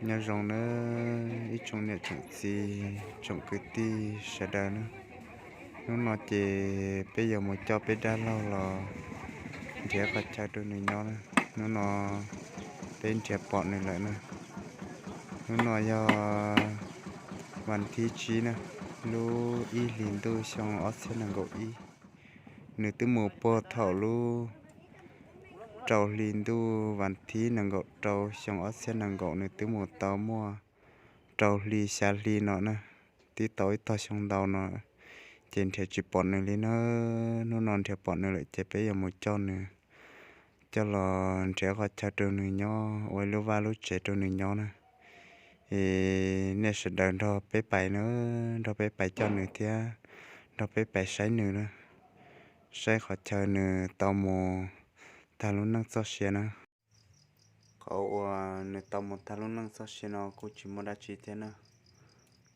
Nyob zoo nawb ib tsoom niam tsoom txiv tsoom kwv tij sawv daws na. Hnub no ces peb yuav mus coj peb dab laug los nrhiav qhov chaw rau nws nyob na. Hnub no peb nrhiav pom nws lawm na. Hnub no yog vas thib tsib na, lub ib hlis ntuj xyoo ob txhiab nees nkaum ib. Nws twb mus puag thaum lub rau hli ntuj vas thib nees nkaum rau xyoo ob txhiab nees nkaum, nws twb mus tau muaj rau hli xya hli no na, twb tau ib tog xyoo ntau no, ces nrhiav tsis pom nws li na. Hnub no nrhiav pom nws lawm ces peb yuav mus coj nws, coj los nrhiav qhov chaw rau nws nyob, ua ib lub vaj lub tsev rau nws nyob na. Es nej sawv daws nrog peb pais na, nrog peb pais coj nws thiab nrog peb pais saib nws na, saib qhov chaw nws tau mus tag lub neej txoj sia na. Qhov uas nws tau mus tag lub neej txoj sia no kuj tsis muaj dab tsi thiab na,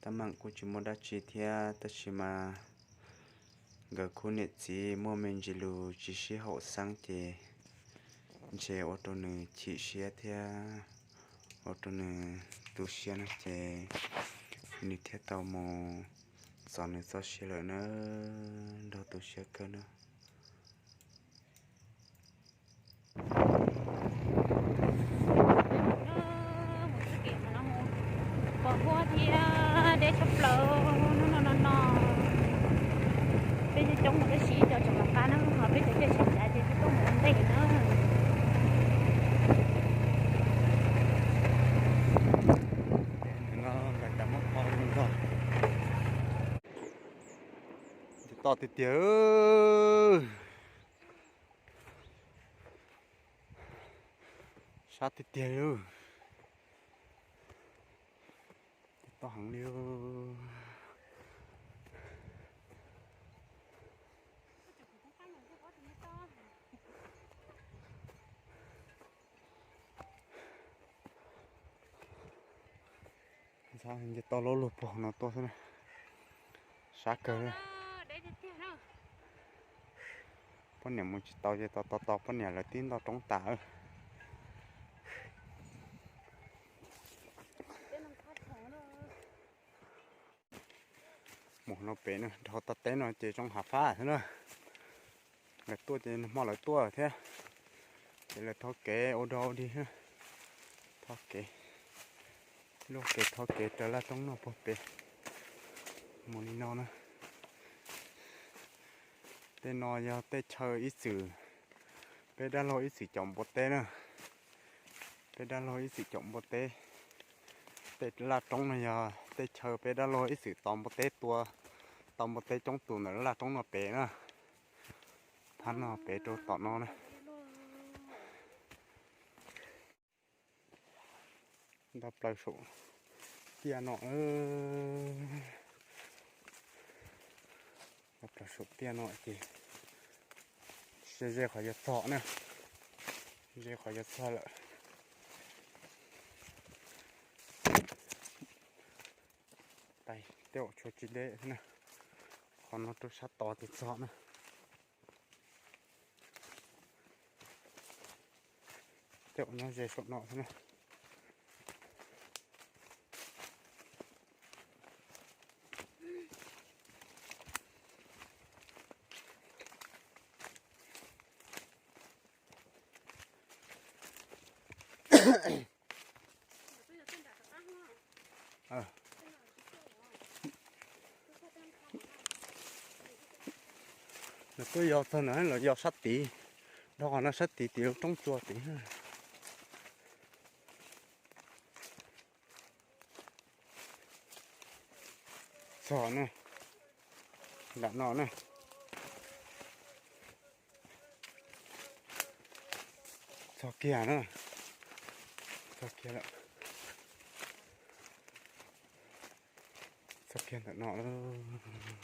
tab meeg kuj tsis muaj dab tsi thiab, tab sis mas nkawd khub niam txiv muaj me ntsis lus tsis sib haum xeeb ces ntshe ua rau nws chim siab thiab ua rau nws tu siab no ces nws thiaj tau mus txog nws txoj sia lawm na, nrog tu siab kawg na. Pos huab thiab deb tshaj plaws hnub no no no. Peb coob coob mus tab sis cov tseem los qab na, ho peb cov caij tshee cav ces peb tuaj mus ua ntej na. Nce toj tiag tiag, sab tiag tiag li. Nce toj heev li. Ntxhab nce toj loj luaj puag no tuaj xwb na. Sab kawg. Poj niam mus tsis tau ces tos tos tos poj niam lawv tib nto roob tas. Mus no pem na, dhau toj teb no ces zoo hav fab xwb na. Lawv tuaj ces nag hmo lawv tuaj thiab, ces lawv thov kev ua dog ua dig, thov kev, luaj kev thov kev raws laj roob no puag pem mus li no na. Tej no yog tej chaw ib txwm peb dab laug ib txwm caum npua teb na. Peb dab laug ib txwm caum npua teb. Tej laj roob no yog tej chaw peb dab laug ib txwm tau npua teb tua, tau npua teb coob tus ntawm laj roob no pem na. Thab no pem rau tom no na. Nto plaws saum tiaj no, nto plaws saum tiaj no ces ze ze qhov yuav txog na, ze qhov yuav txog lawm. Tais tej zaum tshuav tsis deb na, qhov no rau sab tod ces txog na. Tej zaum nyob ze saum no xwb na. Lawv tuaj yos txog ntawm lawv yos sab tid, dhau qhov no sab tid tim lub roob tsua tid. Txog na, nram no na. Txog kiag na, txog kiag lawm. Txog kiag ntawm no lawm.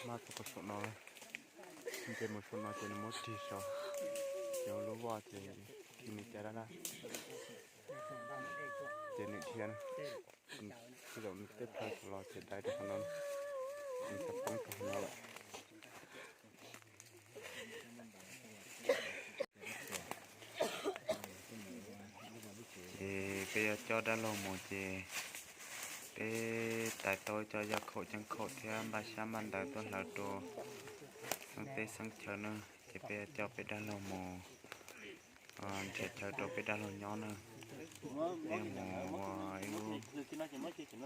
Mab tau saum no, nce mus saum no ces nws muab rig saud, ces ua lub voj ces khi nws cai dab dab, ces nws dhia na. Tej zaum tej plhaw los ces dai rau qhov no, nws tau poob rau qhov no lawm. Ces peb yuav coj dab laug mus ces peb tais tau cov yaj khaum ceeb khaum thiab npaj xyab npaj ntawv tuaj hlawv rau xeeb teb xeeb chaw na. Ces peb yuav coj peb dab laug mus nrhiav chaw rau peb dab laug nyob na. Peb mus ua ib lub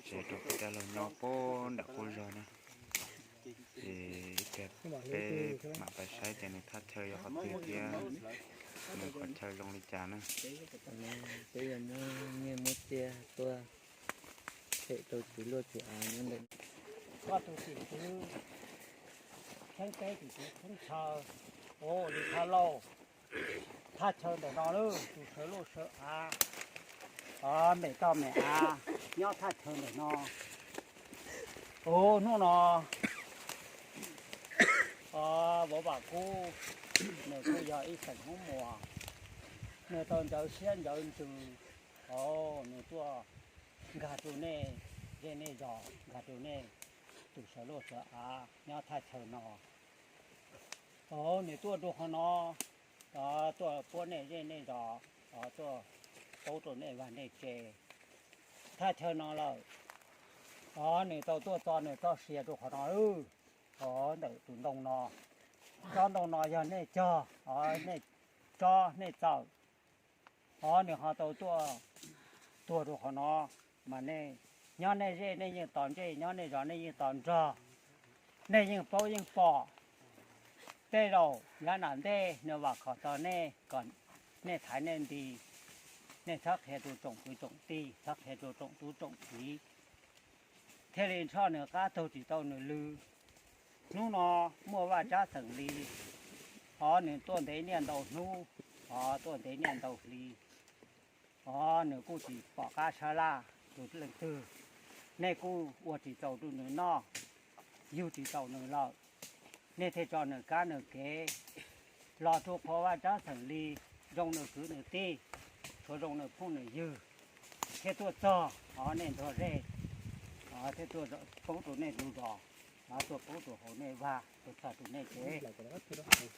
tsev rau peb dab laug nyob puag nram qub zos na. Ces ib pliag peb mam pais saib tias nws thaj chaw yog qhov twg thiab nws qhov chaw zoo li cas na. Peb yuav muab nyiaj muab txiaj tuaj them rau txiv luaj txiv av nyob ntawm. Koj tus tim tswv xeeb teb tim tswv xeeb chaw, ua li thaj lauj, thaj chaw ntawm no lawm, tus sawv luaj sawv av, mem toj mem av, nyob thaj chaw ntawm no. Hnub no vauv Vam Kub nws kuj yog ib xeem Hmoob Muas, nws tau ncaws siab ncaws ntsws, nws tuaj nkag rau nej zej nej zos, nkag rau nej tus sawv luaj sawv av nyob thaj chaw no. Nws tuaj rau qhov no, tuaj puab nej zej nej zos, tuaj paub rau nej vaj nej tse thaj chaw no lawm. Nws tau tuaj txo nws txoj sia rau qhov no, ntawm tus ntoo no. Tsob ntoo no yog nej cog, nej tsob nej txawm. Nws ho tau tuaj tuag rau qhov no, mas nej nyob nej zej nej yeej tos ntsej, nyob nej zos nej yeej tos nrog, nej yeej paub yeej pom. Tej zaum yav nram ntej nws vam khom txog nej kom nej thaiv nej nti, nej txhob qhia rau tsoom kwv tsoom tij, txhob qhia rau tsoom tub tsoom kiv, thiaj li nrhoj nws qab taug tsis tau nws lw. Hnub no muaj Vaj Tsab xeem Lis, o nws tuaj ntev niaj ntau hnub, o tuaj ntev niaj ntau hli, o nws kuj tsis pom qab sab laj rau leej twg. Nej kuj ua tsis tau rau nws noj, yug tsis tau nws lawm, nej thiaj tso nws kab nws kev los rau qhov Vaj Tsab xeem Lis zoo nws kwv nws tij, tshuav zoo nws phooj nws ywg, thiaj tuaj txog o nej ntug zej, thiaj tuaj poob rau nej lub zos, tuaj poob rau hauv nej vaj, tuaj txog rau nej tsev.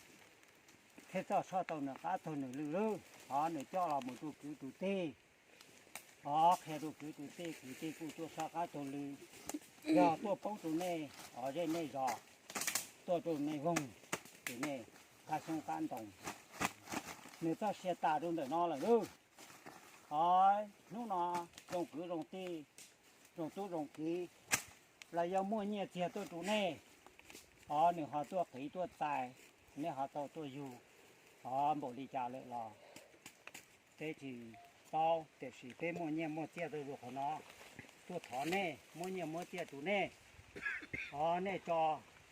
Thiaj txoj soj tau nws qab taug nws lw lub, o nws coj los mus rau kwv tus tij, o qhia rau kwv tus tij, kwv tij kuj tuaj soj qab taug lw, yog tuaj poob rau nej o zej nej zos, tuaj rau nej voog, rau nej qab xyoob qab ntoo. Nws txoj sia tas rau ntawm no lawm lub. O hnub no zoo kwv zoo tij, zoo tub zoo kiv, los yog muaj nyiaj txiag tuaj rau nej, o nws ho tuaj qiv tuaj txais, nej ho tau tuaj yug, o npaum li cas lawm los peb tsis paub, tiam sis peb muaj nyiaj muaj txiaj tuaj rau qhov no, tuaj thov nej muab nyiaj muab txiaj rau nej, o nej tso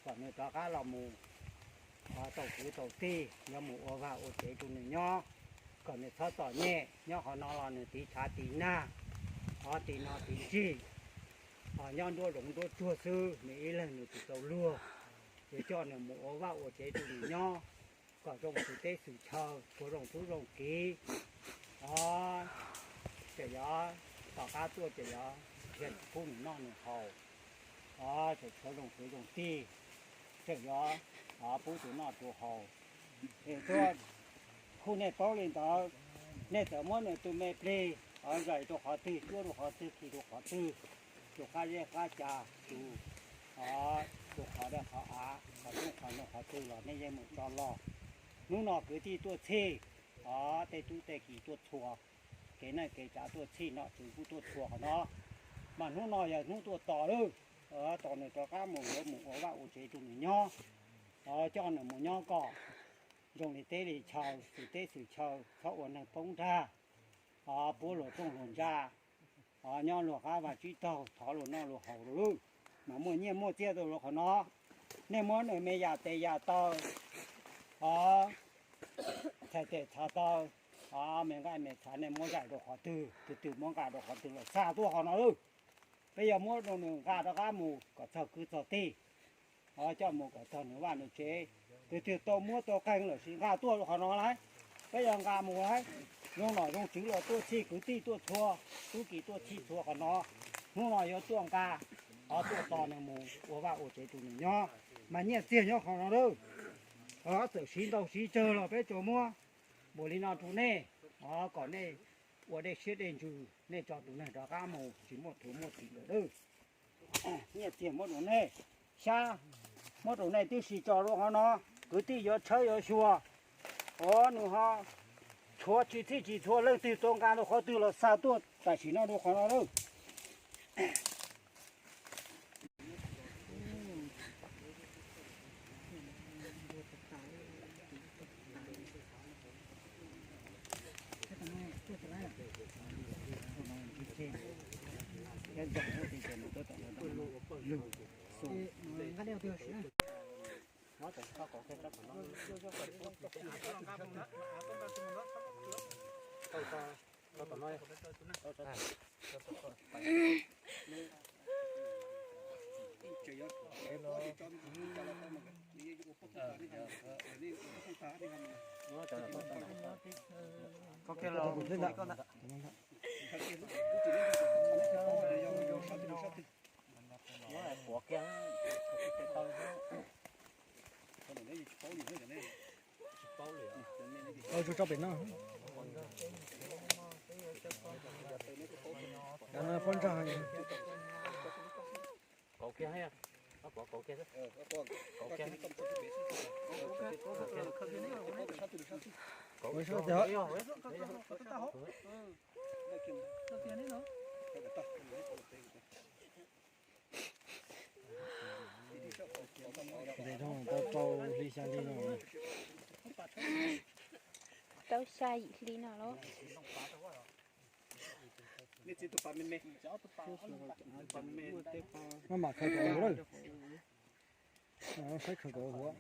kom nws rov qab los mus tau kwv tau tij, yuav mus ua vaj ua tsev rau nws nyob, kom nws txhob txom nyem. Nyob qhov no los nws tiv tshav tiv nag, o tiv no tiv ntsig, o nyob nruab zoov nruab tsuag xwb, nws ib leeg nws tsis tau luag. Yuav coj nws mus ua vaj ua tsev rau nws nyob, kom zoo xwm teb xwm chaw, tshuav zoo tub zoo kiv, o tseem yuav tom qab tuaj tseem yuav dhia pub nws noj nws haus, o tseem tshuav zoo kwv zoo tij, tseem yuav pub tus noj tus haus. Es tuaj hu nej paub li ntawd, nej txawm muab nws tus me plig o zais rau qhov twg, cuab rau qhov twg, khi rau qhov twg, tus qab zej qab ca, tus Tus qhov daj qhov av, qhov tub qhov no qhov twg los nej yeej mus tso los. Hnub no kwv tij tuaj txhij, tej tub tej ki tuaj txhua, kev neej kev tsav tuaj txhij, nom tswv kuj tuaj txhua qhov no. Mas hnub no yog hnub tuaj tos lawm, tos nws rov qab mus yuav mus ua vaj ua tsev rau nws nyob, coj nws mus nyob kom zoo li teb li chaw, xwm teb xwm chaw, txhob ua neeg poob nrag, puab luag rooj luag ntsa, nyob luag qab vaj tsib taug, thov luag noj luag haus lawm, mas muaj nyiaj muaj txiaj rau luag qhov no. Nej muab nws me yam tes yam taw, txhais tes txhais taw, me nqaij me txha, nej muab zais rau qhov twg, tus twg muab nqa rau qhov twg los xa tuaj qhov no lawm. Peb yuav muab rau nws nqa rov qab mus kom txog kwv txog tij, coj mus kom txog nws vaj nws tsev. Tus twg tau muab tau qeej lawm sis nqa tuaj rau qhov no lauj, peb yuav nqa mus lauj. Zoo nom zoo tswv los tuaj txhij, kwv tij tuaj txhua, tub ki tuaj txhij txhua qhov no. Hnub no yuav tuaj nqa, tuaj tos nws mus ua vaj ua tsev rau nws nyob, mas nyiaj txiag nyob qhov no lawm. Txawm siv ntau siv tsawg los peb tsuas muab npaum li no rau nej, kom nej ua dej siab dej ntsws, nej tso tus neeg rov qab mus tsis muaj thuv muaj txim lawm. Nyiaj txiag muab rau nej, xyab muab rau nej tib si tso rau qhov no. Kwv tij yuav tshawb yuav xyuas, nws ho tshuav tsis txhij tsis txhua, leej twg tau nqa rau qhov twg los xa tuaj tam sim no rau qhov no lawm. Tso pem no. Cov no pob ntsag. Ntxim dhau, tau rau hli xya hli no. Tau xya yim hli no los. Maj mam khaws kom huv, saib khaws kom huv.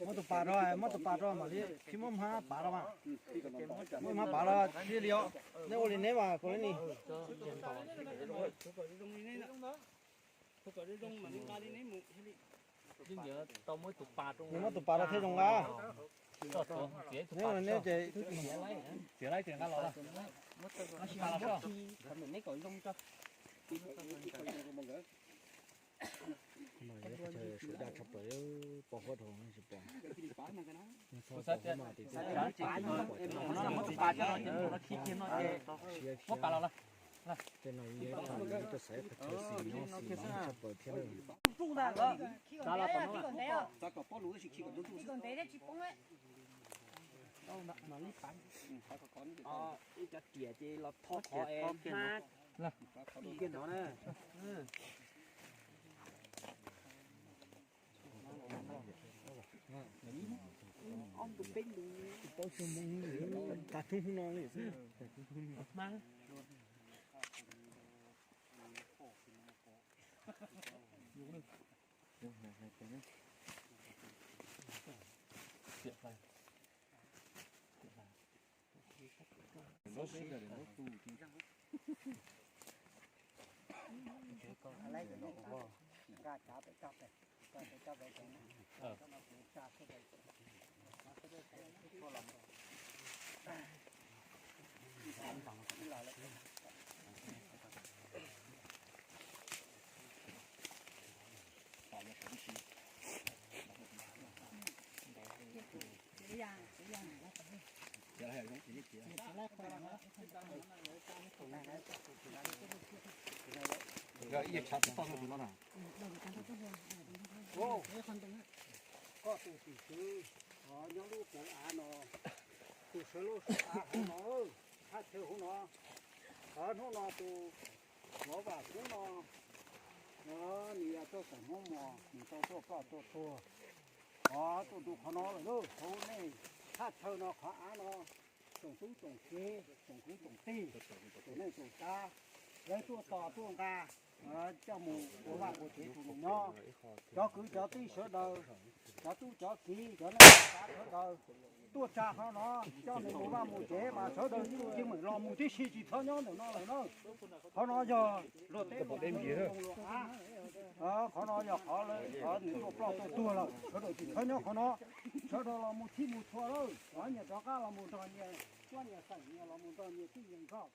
Muab tus pas rau, muab tus pas rau mam li, tsis muab hmab pav rau mas. Muab hmab pav rau thiaj li os. Nej ua li neb mas kuv li ni. Nws muab tus pas rau thiaj zoo nqa. Neb neb ces txiav laib ces nqa los. Pom huab dhau tsis pom. Muab pas los. Tej no yog ib qho tuaj xaiv qhov chaw xis nyob xis nyob tshaj plaws thiab. Ib cov riam ces los tho qhov es hmab kiag no na. Ob ntu peb ntu. Tag thoob no li xwb. Koj tus tim tswv, nyob lub pov av no, tus sawv lub sawv av hauv no, thaj chaw hauv no, qhov hnub no tus vauv Vam Kub no, nws yog txoj xeem Hmoob Muas, nws tau tuaj ploj tuaj tuag. Qhov tuaj ntu qhov no lawm, hauv nej thaj chaw no qhov av no, tsoom tub tsoom kiv, tsoom kwv tsoom tij, tsoom neej tsoom tsav, lawv tuaj tos tuaj nqa, coj mus ua vaj ua tsev rau nws nyob. Cov kwv cov tij sawv daws, cov tub cov kiv, cov neej tsoom tsav sawv daws tuaj tsa qhov no, coj nws mus vaj mus tsev mas sawv daws yeej meem los mus tib si, tsis txhob nyob ntawm no lawm na. Qhov no yog luag teb luag chaw, luag av. Qhov no yog qhov, qhov nws tuaj ploj tuaj tuag lawm, sawv daws tsis txhob nyob qhov no. Sawv daws los mus txhij mus txhua lawm, nyias rov qab los mus nrog nyias, nyias xeem, nyias los mus nrog nyias txij nyias nkawm.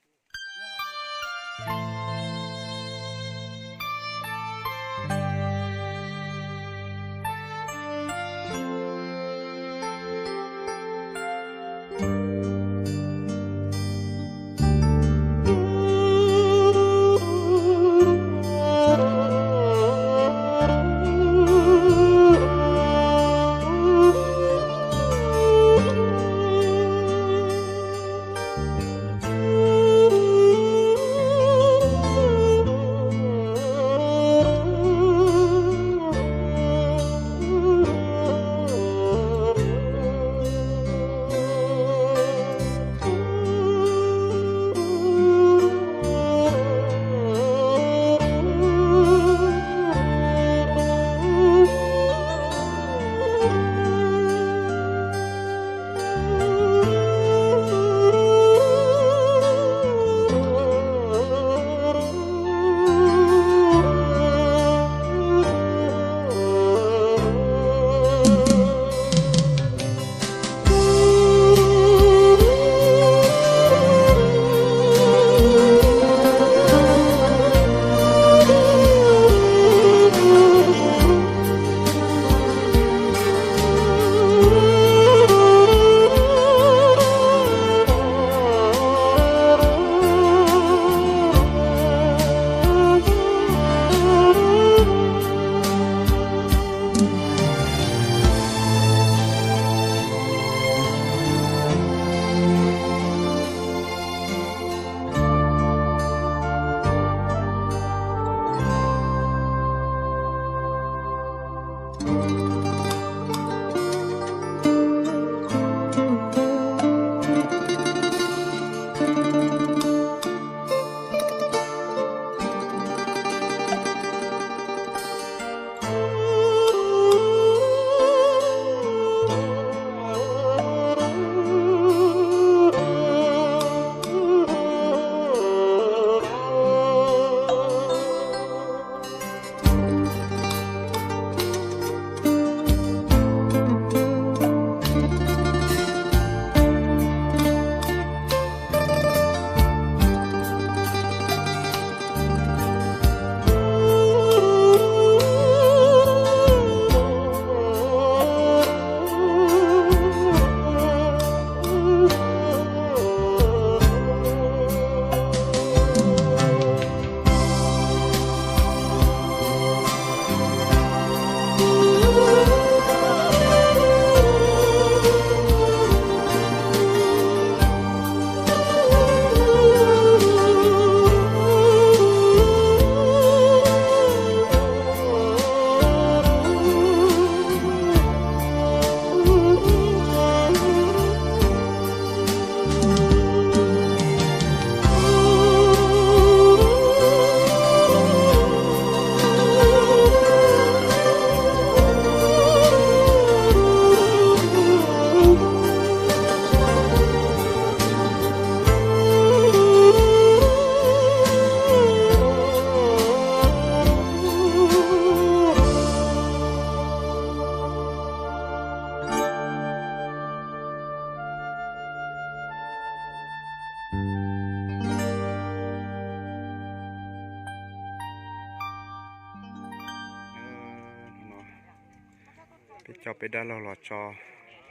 Peb coj peb dab laug los tso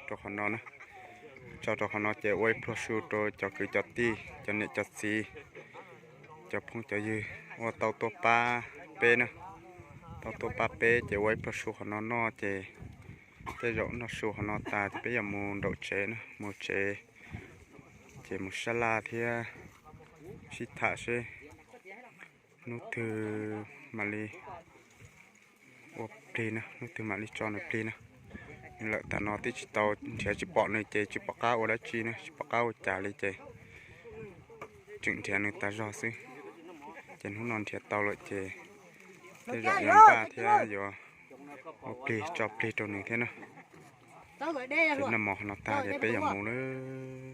rau qhov no na. Tso rau qhov no ces ua ib pluag su rau cov kwv cov tij, cov niam cov txiv, cov phooj cov ywg uas tau tuaj pab peb na, tau tuaj pab peb ces ua ib pluag su qhov no noj ces tej zaum noj su qhov no tas ces peb yuav mus nraum tsev na, mus tsev ces mus sab laj thiab sib tham seb hnub twg mam li ua plig na, hnub twg mam li tso nws plig na. Nws lawm tas no twb tsis tau, nrhiav tsis pom nws ces tsis pom qab ua dab tsi na, tsis pom qab ua cas li ces tseem nrhiav nws tas zog xwb. Ces hnub no nrhiav tau lawm ces tej zaum yuav npaj thiab yuav ua plig tso plig rau nws thiab na. Ces noj mov qhov no tag ces peb yuav mus lawm.